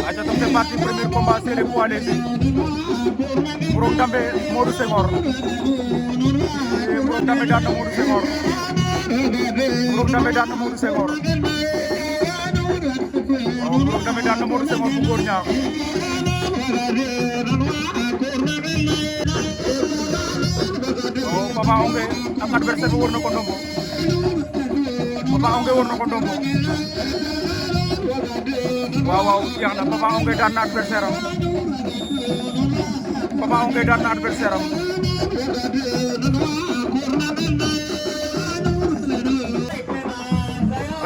aca donc c'est parti premier combat série poids léger Mburok Ndambe Modou Senghor Mburok Ndambe daan na Modou Senghor Mburok Ndambe daan na Modou Senghor waaw Mburok Ndambe daan na Modou Senghor bu góor ñaax waaw Papa Ongué ak adversaire bi war na ko ndombo Papa Ongué war na ko ndombo waaw jeex na Papa Ongué daan na adversaire am Papa Ongué daan na adversaire am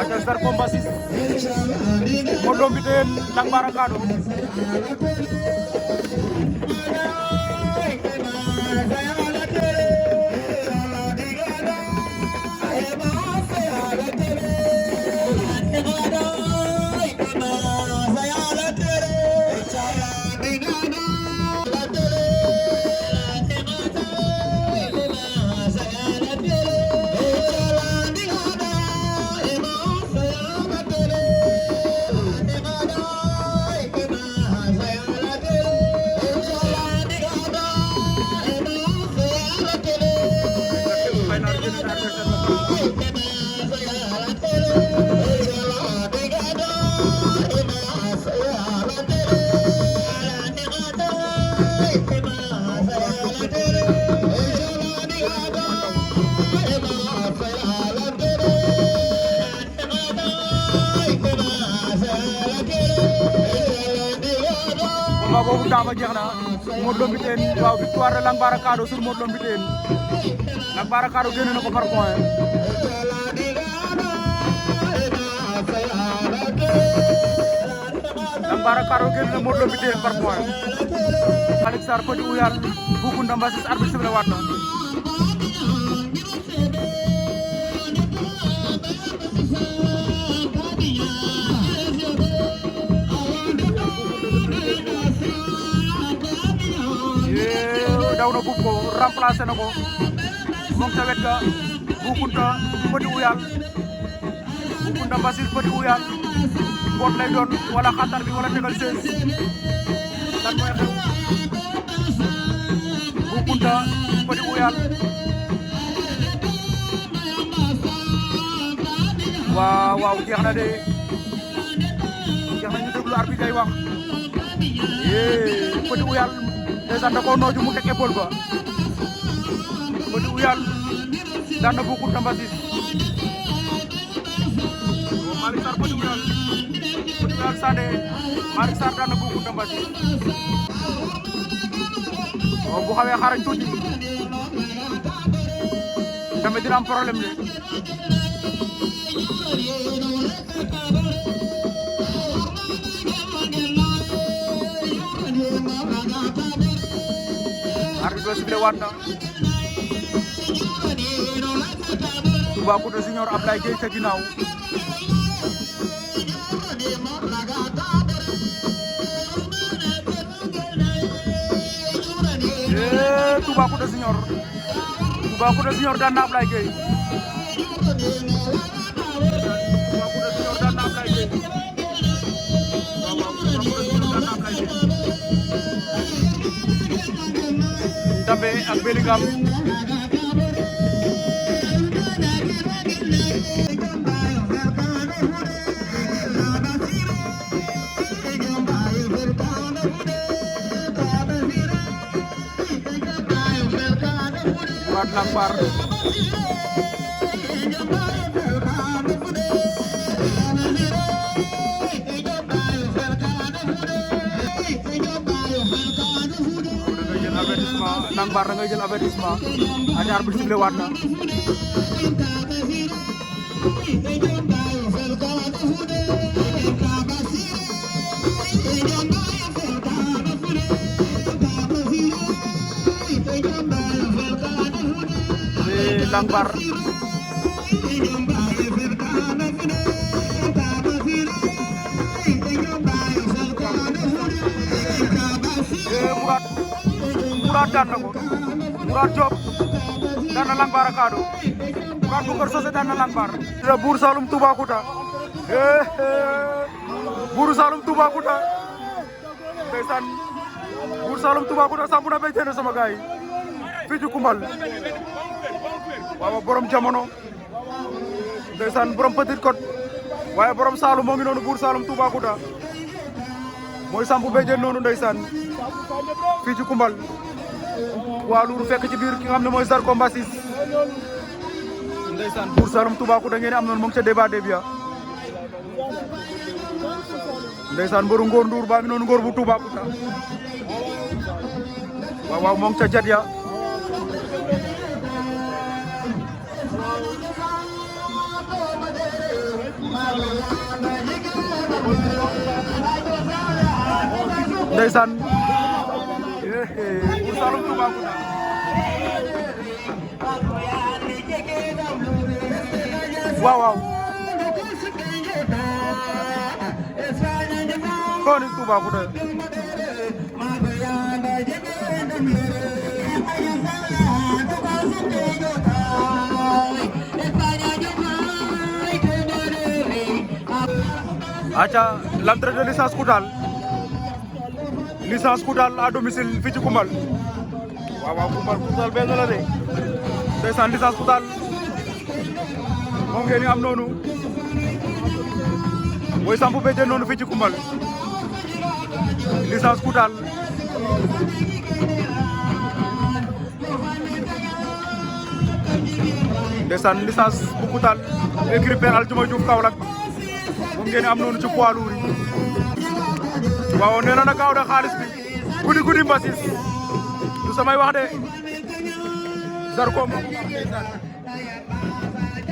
aca sar combat 6 Modou Lo Mbitene Lang Bara Kado combat boobu daama jeex na Modou Lo Mbitene waaw victoire de Lang Bara Kado sur Modou Lo Mbitene Lang Bara Kado génne na ko par point Lang Bara Kado génne na Modou Lo Mbitene par point Malick Sarr Petit Ouyal Boucounda Mbassis arbitre sifflé waat na daw na buub ko remplacé na ko moom ca wet ga Boucounda Petit Ouyal Boucounda Mbassis Petit Ouyal boot lay doon wala xatar bi wala tegal 16 lan mooy xew Boucounda Petit Ouyal waaw jeex na de jeex na ñu déglu arbitre day wax Petit Ouyal ndeysaan da koo nooju mu teg épaule ba Petit Ouyal daan na Boucounda Mbassis Malick Sarr Petit Ouyal Sandé Malick Sarr daan na Boucounda Mbassis bu xawee xarañ tuuti tamit dina am problème de arbitre sifflé waat na Toubacouta Junior Ablaye Gueye ca ginnaaw Toubacouta Junior daan na Ablaye Gueye Toubacouta Junior daan na Ablaye Gueye Ndambe ak Bellingham Murat Lampar Lang Bara ngay jël avertissement aja arbitre sifflé waat na Lang Bara Murat daan na ko Murat Diop daan na Lang Bara Kado Murat bu Keur Socé daan na Lang Bara Bour Saloum Toubacouta Bour Saloum Toubacouta ndeysaan Buur Saloum Toubacouta sampu na béjjén sama gaay fii ci Koumbal waaw borom jamono ndeysaan borom Petite Côte waaye borom Saloum moo ngi noonu Buur Saloum Toubacouta mooy sampu béjjén noonu ndeysaan fii ci Koumbal waa Lour fekk ci biir ki nga xam ne mooy Zarko Mbassis ndeysaan Buur Saloum Toubacouta ngeen am noonu moom ca débat débia ndeysaan mboru Ngor Ndour baa ngi noonu Ngor bu Toubacouta waaw waaw moo ngi ca jat ya ndeysaan Buur Saloum Toubacouta waaw waaw kon Toubacouta aca l'entrée de licence Koutal à domicile fii ci Koumbal waaw waaw Koumbal benn la de ndeysaan licence Koutal moom ngeen am noonu mooy sampu béjjén noonu fii ci Koumbal licence Koutal ndeysaan licence bu Koutal écrit Père Aldiouma Diouf Kaolack moom ngeen am noonu ci poids lourd yi waaw nee na gaaw de xaalis bi guddi Mbassis du samay wax de Zarko moom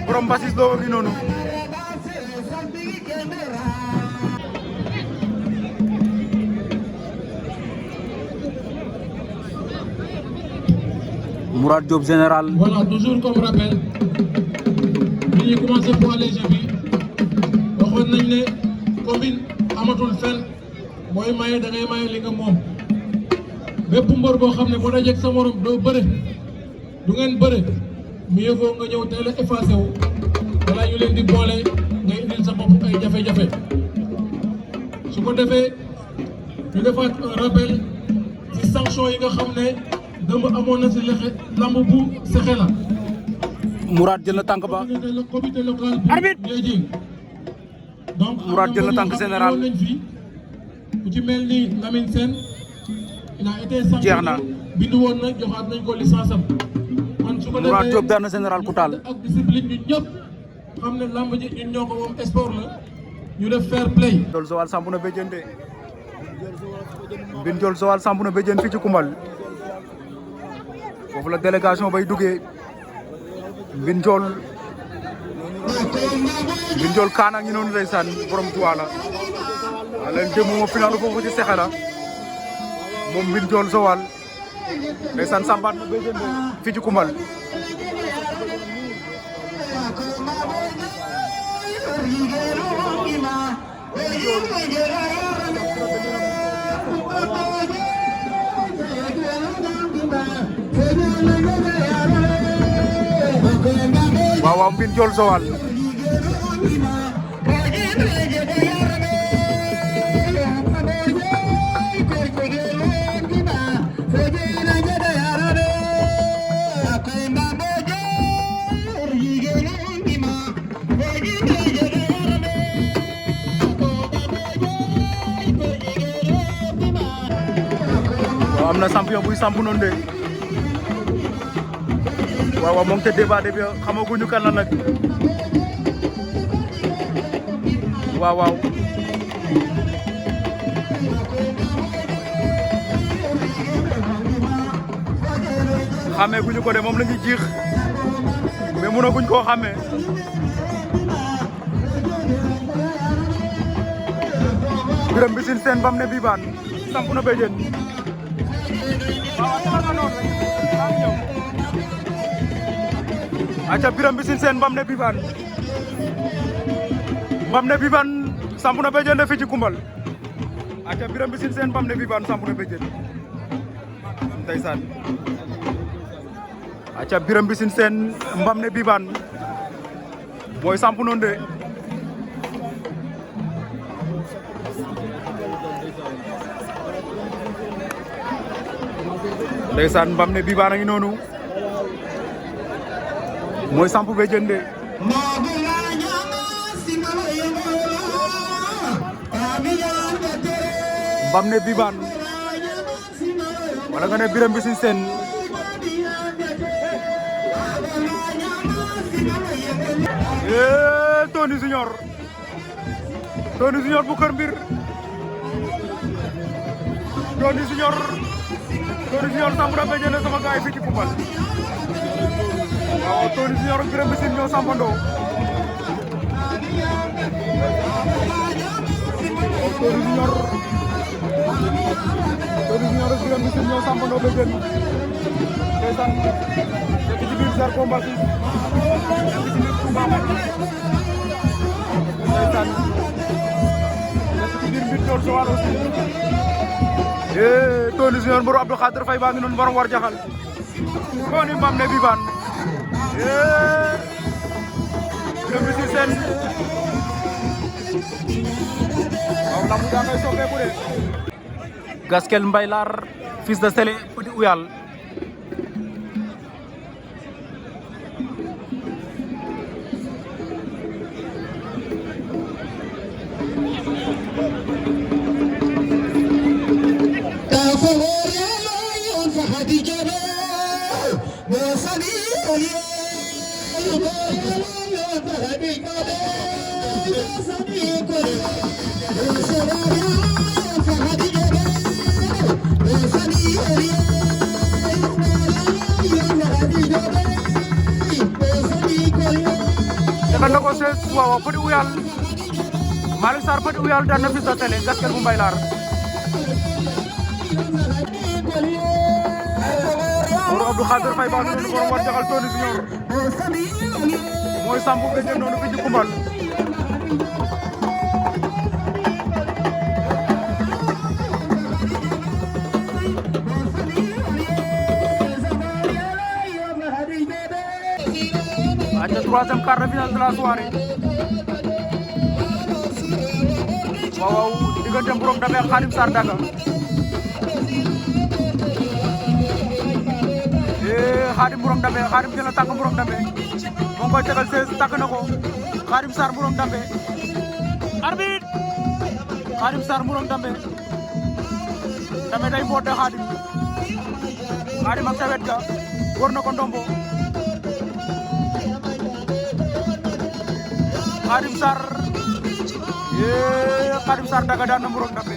borom Mbassis doo ngi noonu Mourad Diop général. Voilà, toujours comme rappel, bi ñuy commencé poids léger bi waxoon nañ ne commune amatul fenn mooy maye da ngay maye li nga moom bépp mbër boo xam ne boo dajeeg sa morom doo bëre du ngeen bëre mieux vaut nga ñëw teel a effacé wu wala ñu leen di boole nga indil sa bopp ay jafe-jafe su ko defee ñu defaat un rappel ci sanction yi nga xam ne dëmb amoon na si lexe lamb bu sexe la. Mourad jël na tànk ba. comité local arbitre donc Mourad jël na tànk général nañ fi ku ci mel ni Lamine Sène il a été sanctionné jeex na bindu woon na joxaat nañ ko licence am man su ko defee Mourad Diop daan na général Koutal ak discipline ñun ñëpp xam ne lamb ji ñun ñoo ko moom sport la ñu def fair play. Jol Joal sampu na béjjén de Mbine Jol Joal sampu na béjjén fii ci Koumbal foofu la délégation bay duggee Mbine Jol kaana ngi noonu ndeysaan borom Tuwaala waa leen démb moo finalu foofu ci Sexela moom Mbine Jol Joal ndeysaan sambaat na béjjén de fii ci Koumbal waaw waaw Mbine Jol Joal am na champion buy sampu noonu de waaw waaw moom te débat bi xamaguñu kan la nag waaw waaw xamee guñu ko de moom la ñuy jiix mais mënaguñ koo xamee Birame Mbissine Sène bam ne Bibane samp na béjjén aca Birame Mbissine Sène bam ne Bibane samp na béjjén de fii ci Koumbal aca Birame Mbissine Sène bam ne Bibane samp na béjjén ndeysaan aca Birame Mbissine Sène mbam ne Bibane mooy samp noonu de ndeysaan mbam ne Bibane a ngi noonu mooy sampu be jënde mbam ne Bibane wala nga ne Birame Mbissine Sène Tony Junior bu Kër Mbir Tony Junior samp na be jënde sama gaay fii ci Koungheul waaw Tony Junior ak Birame Mbissine ñoo sampandoo Tony Junior ak Birame Mbissine ñoo sampandoo be jënd ndeysaan nekk ci biir Zarko Mbassy nekk ci biir Touba ndeysaan nekk ci biir mbir Dior Joal aussi Tony Junior mbaru Abdou Khadir Faye baa ngi noonu borom war jaxal Tony mbam ne Bibane Birame Mbissine Sène waaw lambu daa ngay soppeeku de Gaskel Mbaylar fils de Sélé Petit Ouyal tegal na ko 16 waaw Petit Ouyal Malick Sarr Petit Ouyal daan na fils de Sélé Gaskel bu Mbaylar Mor Abdou Khadir Faye baa ngi noonu borom war jaxal Tony Junior mooy sampu be jënd noonu fi ci Koungheul aca troisième quart de finale de la soirée waaw diggante Mburom Dabe ak Khadim Sarr Daga Khadim Mburom Dabe Khadim jël na tànk Mburom Dabe moo ngi koy tegal 16 tànk na ko Khadim Sarr Mburom Dabe arbitre Khadim Sarr Mburom Dabe day mboot de Khadim ak sa wet ga war na ko ndombo Khadim Sarr Daga daan na Mburom Dabe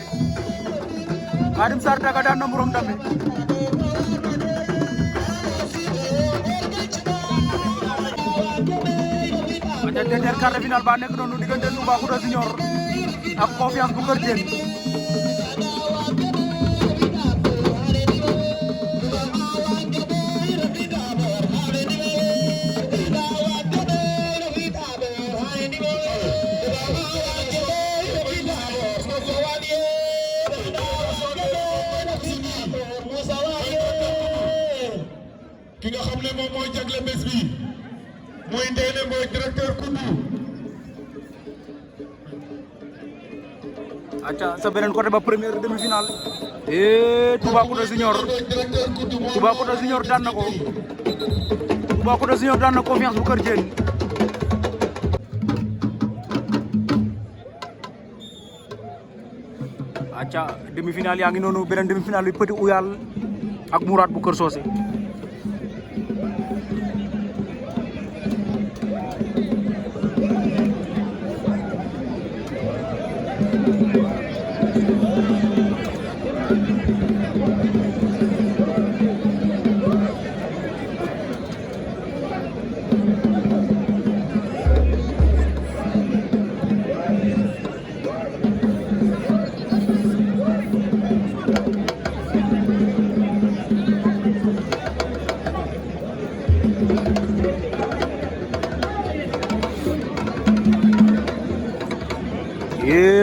Khadim Sarr Daga daan na Mburom Dabe aca dernier quart de finale ba nekk noonu diggante Toubacouta Junior ak Confiance bu Kër Diène ki nga xam ne moom mooy jagle bés bi mooy Ndeye mooy directeur Koundou. aca sa beneen côté ba première demi-finale Toubacouta Junior daan na ko Toubacouta Junior daan na Confiance bu Kër Diène aca demi-finale yaa ngi noonu beneen demi-finale bi Petit Ouyal ak Mourad bu Kër Socé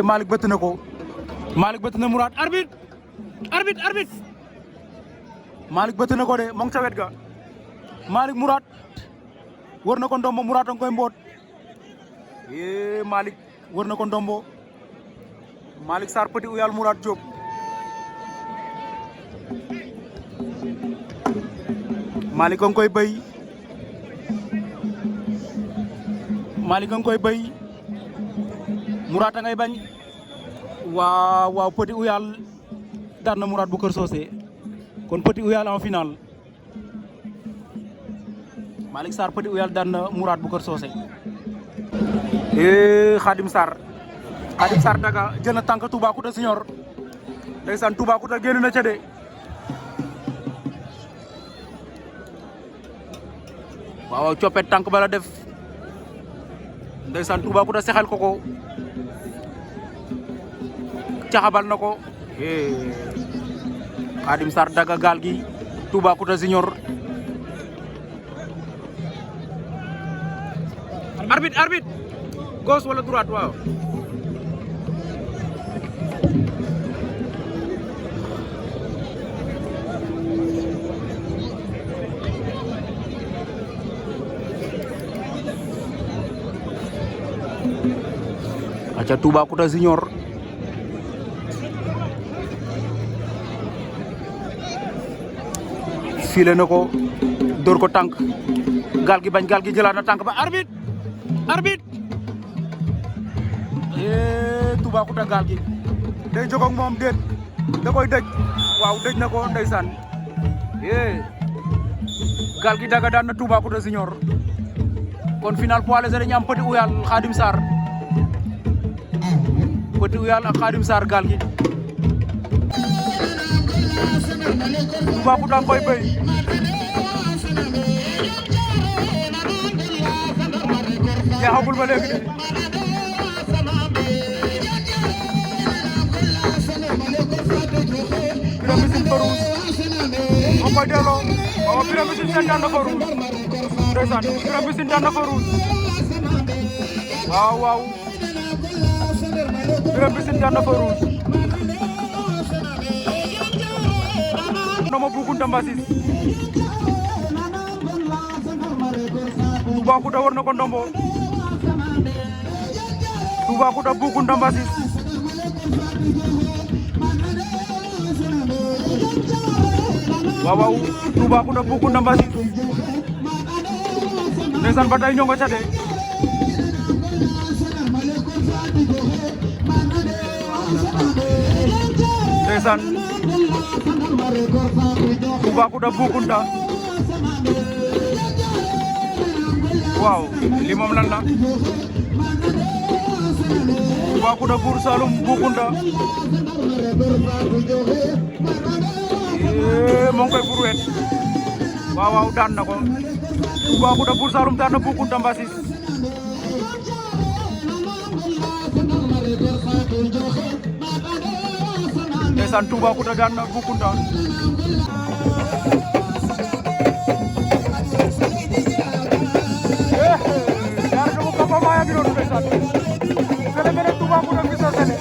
Malick bëtt na ko Malick bëtt na Mourad arbitre Malick bëtt na ko de moo ngi ca wet ga Malick Mourad wër na ko ndombo Mourad ang koy mboot Malick wër na ko ndombo Malick Sarr Petit Ouyal Mourad Diop Malick a ngi koy bëy Malick a ngi koy bëy Mourad a ngay bañ waaw waaw Petit Ouyal daan na Mourad bu Kër Socé kon Petit Ouyal en finale Malick Sarr Petit Ouyal daan na Mourad bu Kër Socé Khadim Sarr daga jël na tànk Toubacouta Senior ndeysaan Toubacouta génn na ca de waaw coppet tànk bala def ndeysaan Toubacouta sexal ko caxabal na ko Khadim Sarr daga gaal gi Toubacouta Senior arbitre gauche wala droite waaw aca Toubacouta Senior file na ko dóor ko tànk gaal gi bañ gaal gi jëlaat na tànk ba arbitre Toubacouta gaal gi day jóg ak moom déet da koy dëj waaw dëj na ko ndeysaan gaal gi daga daan na Toubacouta Senior kon final poids léger dañu am Petit Ouyal Khadim Sarr Petit Ouyal ak Khadim Sarr gaal gi Toubacouta koy bëy jeexagul ba léegi de Birame Mbissine Farouz moo koy delloo waaw Birame Mbissine seen daan na Farouz ndeysaan Birame Mbissine daan na Farouz waaw Birame Mbissine daan na Farouz nama Boucounta Mbassis Toubacouta war na ko ndombo Toubacouta Boucounta Mbassis waaw Toubacouta Boucounta Mbassis ndeysaan ba tey ñoo nga ca de ndeysaan Toubacouta Boucounta waaw li moom lan la Toubacouta Bour Saloum Boucounta moo ngi koy burwet waaw daan na ko Toubacouta Bour Saloum daan na Boucounta Mbassis ndeysaan Toubacouta daan na Boucounta yaar dama papa maya bi doon ndeysaan sele mene Toubacouta fi sa sele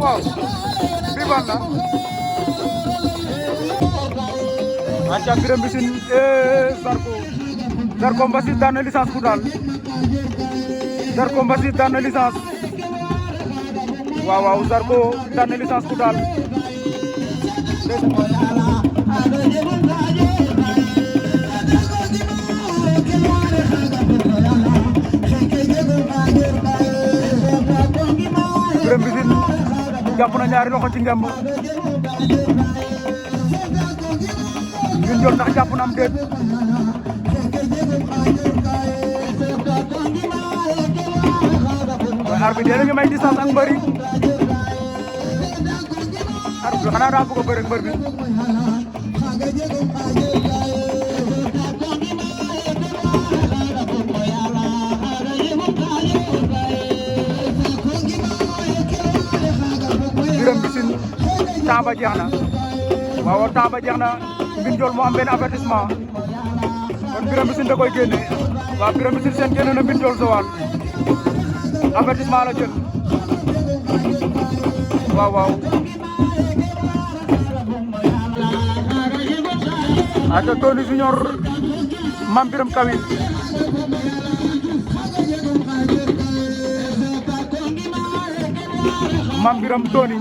waaw bi ban la aca Birame Mbissine Zarko Mbassis daan na licence ku daal Zarko Mbassis daan na licence waaw Zarko daan na licence ku daal Birame Mbissine jàpp na ñaari loxo ci ngemb Mbine ndax jàpp na am déet waaye arbitre yéen a ngi may distance ak mbër yi arbitre xanaa daa bëgg a bëre ak mbër bi Birame Mbissine temps ba jeex na waaw temps ba jeex na Mbine Ndiol moo am benn avertissement kon Birame Mbissine da koy génne waaw Birame Mbissine seen génne na Mbine Ndiol Joal avertissement la jël waaw waaw ata Tony Junior Mame Birame Kawil Mame Birame Tony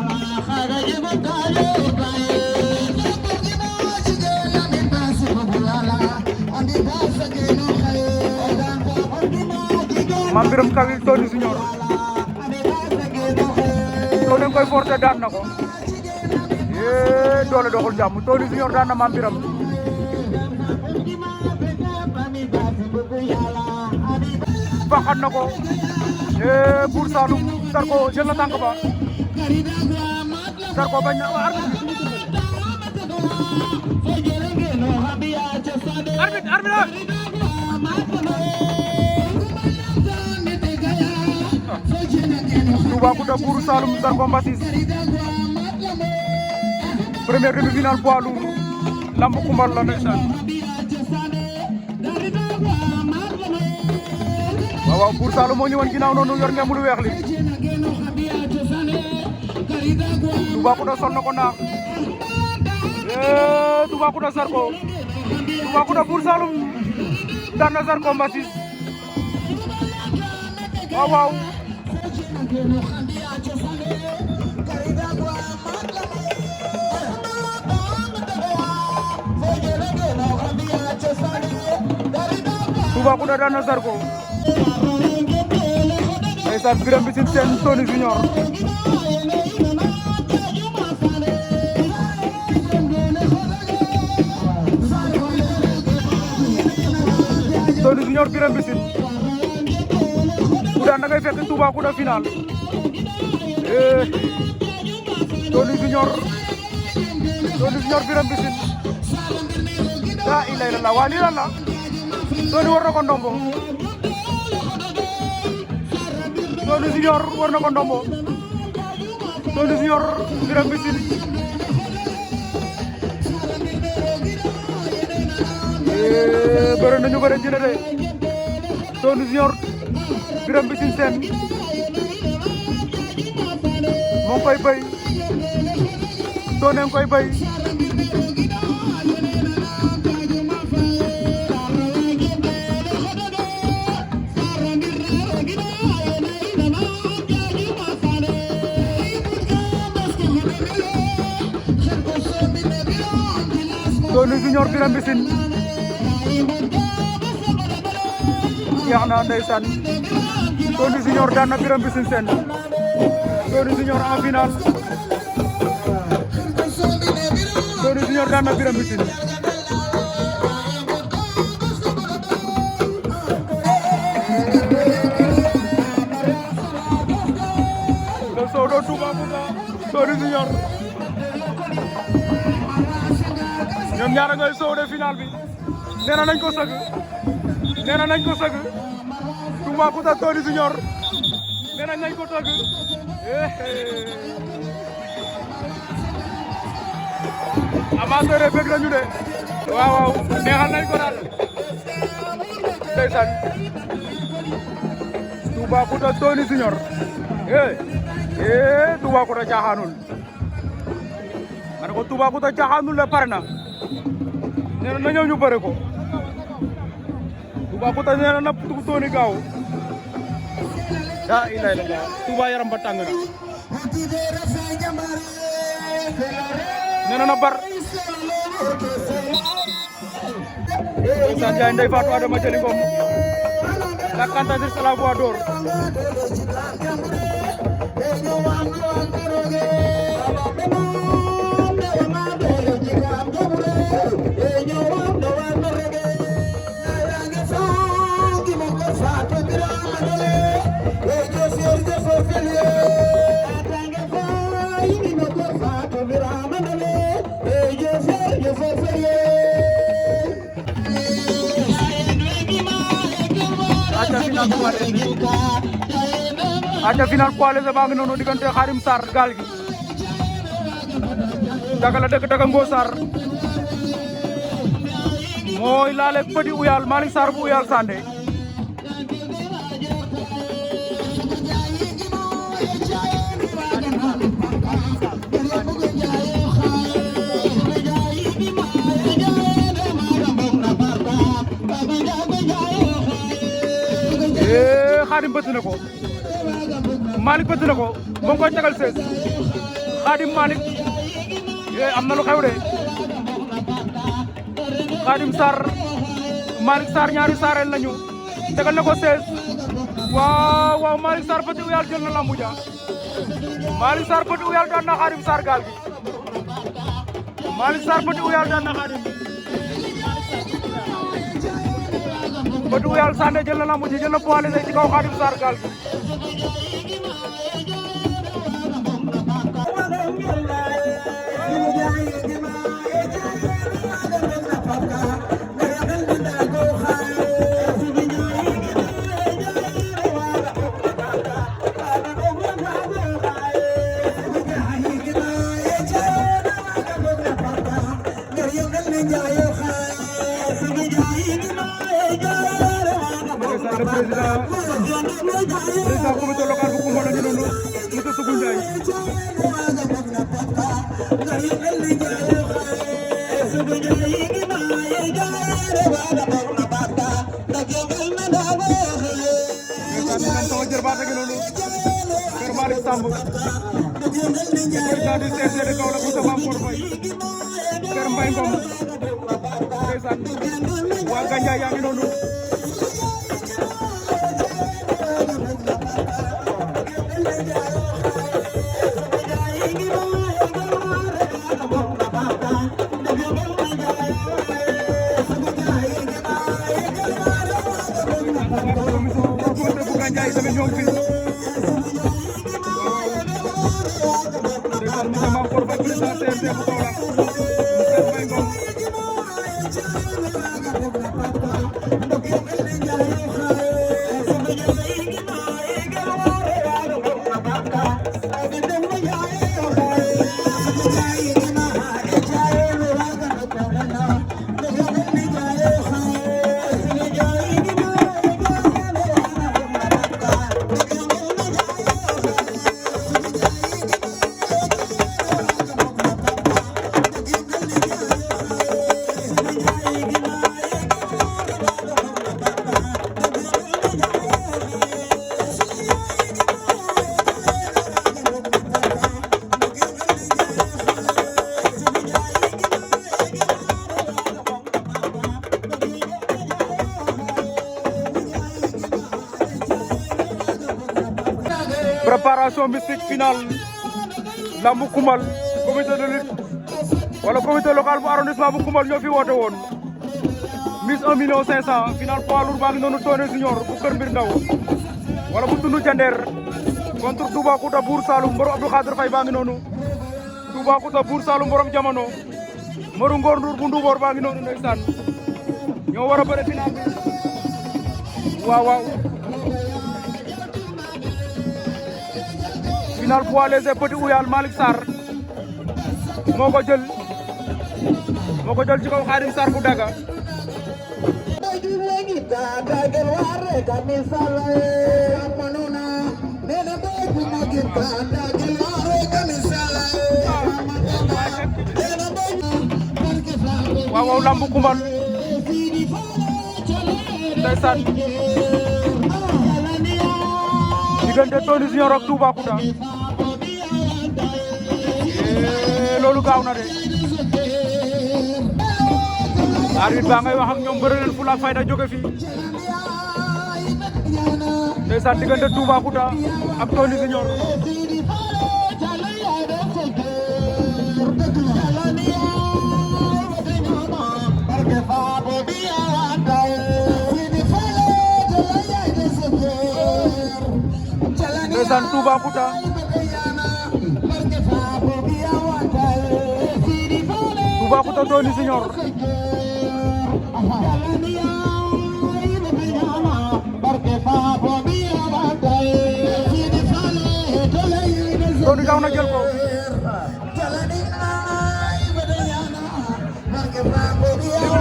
Mame Birame Kawil Tony Junior Tony koy forcé daan na ko doole doxul jàmm Tony Junior daan na Mame Birame faxat na ko Bour Saloum Zarko jël na tànk ba Zarko bañ na arbitre Toubacouta Bour Saloum Zarko Mbassis première demi-finale poids lourd lamb kumbal la ndeysaan waaw Bour Saloum moo ñëwoon ginnaaw noonu yor ngeen lu weex li Toubacouta sol na ko naax Toubacouta Zarko Toubacouta Bour Saloum daan na Zarko Mbassis waaw waaw Toubacouta daan na Zarko ndeysaan Birame Mbissine seen Tony Junior Tony Junior Birame Mbissine ku daan da ngay fekk Toubacouta final Tony Junior Birame Mbissine la ilaha illallah waa lii lan la Tony war na ko ndombo Tony Junior war na ko ndombo Tony Junior Birame Mbissine bëre nañu bëre jëne de Tony Junior Birame Mbissine seen moo koy bay Tony ngi koy bay Tony Junior Birame Mbissine jeex na ndeysaan Tony Junior daan na Birame Mbissine seen Tony Junior en finale Tony Junior daan na Birame Mbissine le show de Toubacouta Tony Junior ñoom ñaar ngay show de finale bi nee na nañ ko sëgg Toubacouta Tony Junior nee nañ ko sëgg amateur yi bëgg nañu de waaw neexal nañ ko daal ndeysaan Toubacouta Tony Junior Toubacouta jaaxaanul ma ne ko Toubacouta jaaxaanul la pare na nee na ñëw ñu bëre ko Toubacouta nee na Tony gaaw la ilaha illallah Touba yaram ba tàng na nee na bar ndeysaan Ndiaye Ndeye Fatou Adama Jali Ngom la cantatrice à la voix d'or aca final poids léger baa ngi noonu diggante Khadim Sarr gaal gi dagala dëgg daga Ngo Sarr mooy laale Petit Ouyal Malick Sarr bu Ouyal Sandé Khadim bëtt na ko Malick bëtt na ko mu ngi koy tegal sees Khadim Malick am na lu xew de Khadim Sarr Malick Sarr ñaari saareel lañu tegal na ko sees waaw waaw Malick Sarr Petit Ouyal jël na lambu ja Malick Sarr Petit Ouyal daan na Khadim Sarr gaal gi Malick Sarr Petit Ouyal daan na Khadim Petit Ouyal Sandé jël na lambu ji jël na poids léger ci kaw Khadim Sarr gaal gi président comité local bu Koungheul ñu noonu monsieur Sougou Ndiaye sama jërbaat ak noonu Kër Malick Samb président du CRD de Kaolack Moustapha Mor Faye Kër Mbaye Ngom ndeysaan waa Gandiaye yaa ngi noonu préparation mystique finale lambu Koumbal comité de lutte wala comité local bu arrondissement bu Koumbal ñoo fi woote woon mise 1,500,000 final poids lourd baa ngi noonu Toné Junior bu Kër Mbir Ndaw wala bu Tundu Jandeer contre Toubacouta Bour Saloum mboro Abdou Khadir Faye baa ngi noonu Toubacouta Bour Saloum borom jamono Maru Ngor Ndour bu Nduboor baa ngi noonu ndeysaan ñoo war a bëre final bi waaw waaw final poids léger Petit Ouyal Malick Sarr moo ko jël ci kaw Khadim Sarr bu Daga waaw waaw lambu Koumbal ndeysaan diggante Toné Junior ak Toubacouta loolu gaaw na de arbitre baa ngay wax ak ñoom bëre leen fu la fayda jóge fi ndeysaan diggante Toubacouta ak Toné Junior ndeysaan Toubacouta Toubacouta Tony Junior Tony daw na jël ko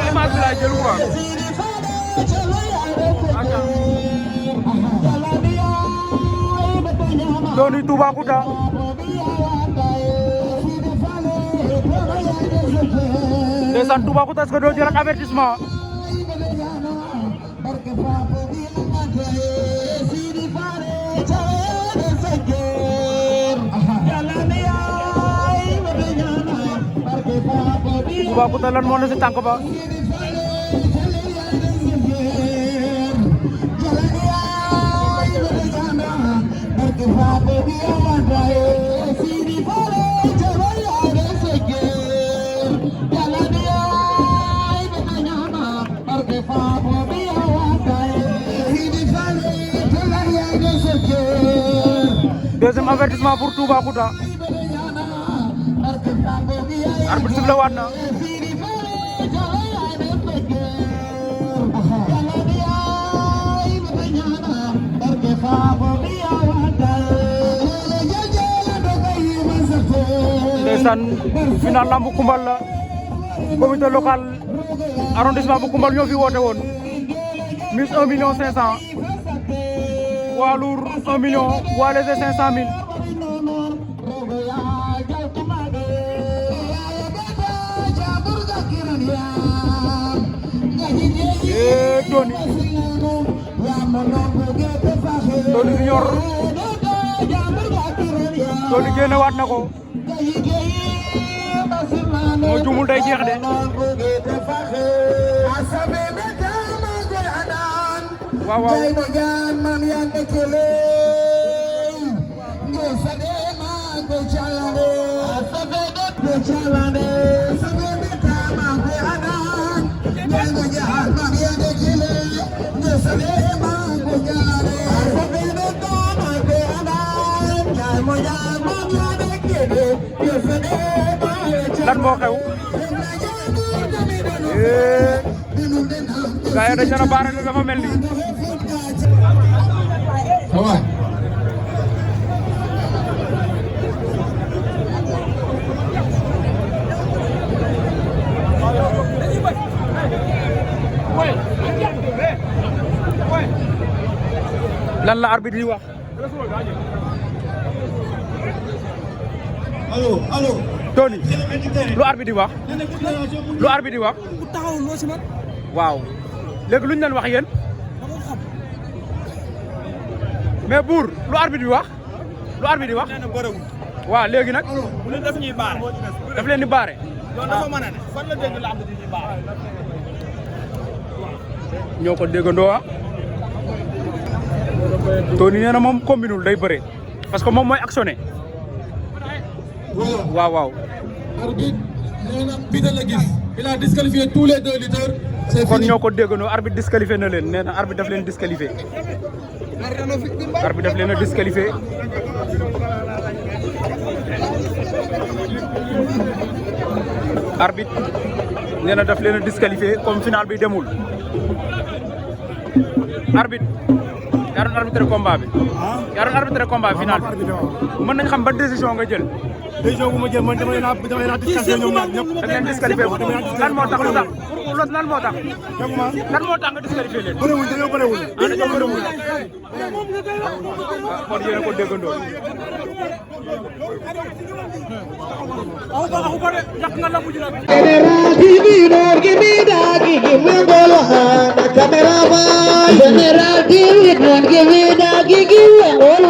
image bi laa jël quoi Tony Toubacouta ndeysaan Toubacouta est-ce que doo jël avertissement Toubacouta lan moo ne si tànk ba deuxième avertissement pour Toubacouta arbitre sifflé waat na ndeysaan final lambu Koumbal la comité local arrondissement bu Koumbal ñoo fi woote woon mise 1,5 million poids lourd 1 million poids léger 500 000 Tony Junior Tony génne waat na ko moo jumul day jeex de waaw waaw lan moo xew gaa yi dañ na baare la dafa mel ni lan la arbitre yi wax allo Tony lu arbitre yi wax lu arbitre yi wax taxaw loo ci man waaw léegi luñ leen wax yéen mais buur lu arbitre bi wax lu arbitre yi wax waaw léegi nag bu leen def ñuy baare daf leen di baare loolu dafa mën a ne fan la dégg lamb di ñuy baare ñoo ko déggandoo ah Tony nee na moom combinul day bëre parce que moom mooy actionné waaw waaw arbitre nee na bi la gis il a disqualifié tous les 2 lutteurs kon ñoo ko déggandoo arbitre disqualifié na leen nee na arbitre daf leen disqualifié arbitre daf leen a disqualifié arbitre nee na daf leen a disqualifié comme final bi demul arbitre yaa doon arbitré combat bi yaa doon arbitré combat bi final bi mën nañ xam ban décision nga jël décision bu ma jël man damay naa disqualifié ñoom ñaar ñëpp. da ngeen disqualifié lan moo tax lu tax lan moo tax déguma lan moo tax nga disqualifié leen bëriwul dañoo bëriwul. ah dañoo bëriwul kon yéen a ko déggandoo General TV, don't give me that, give me all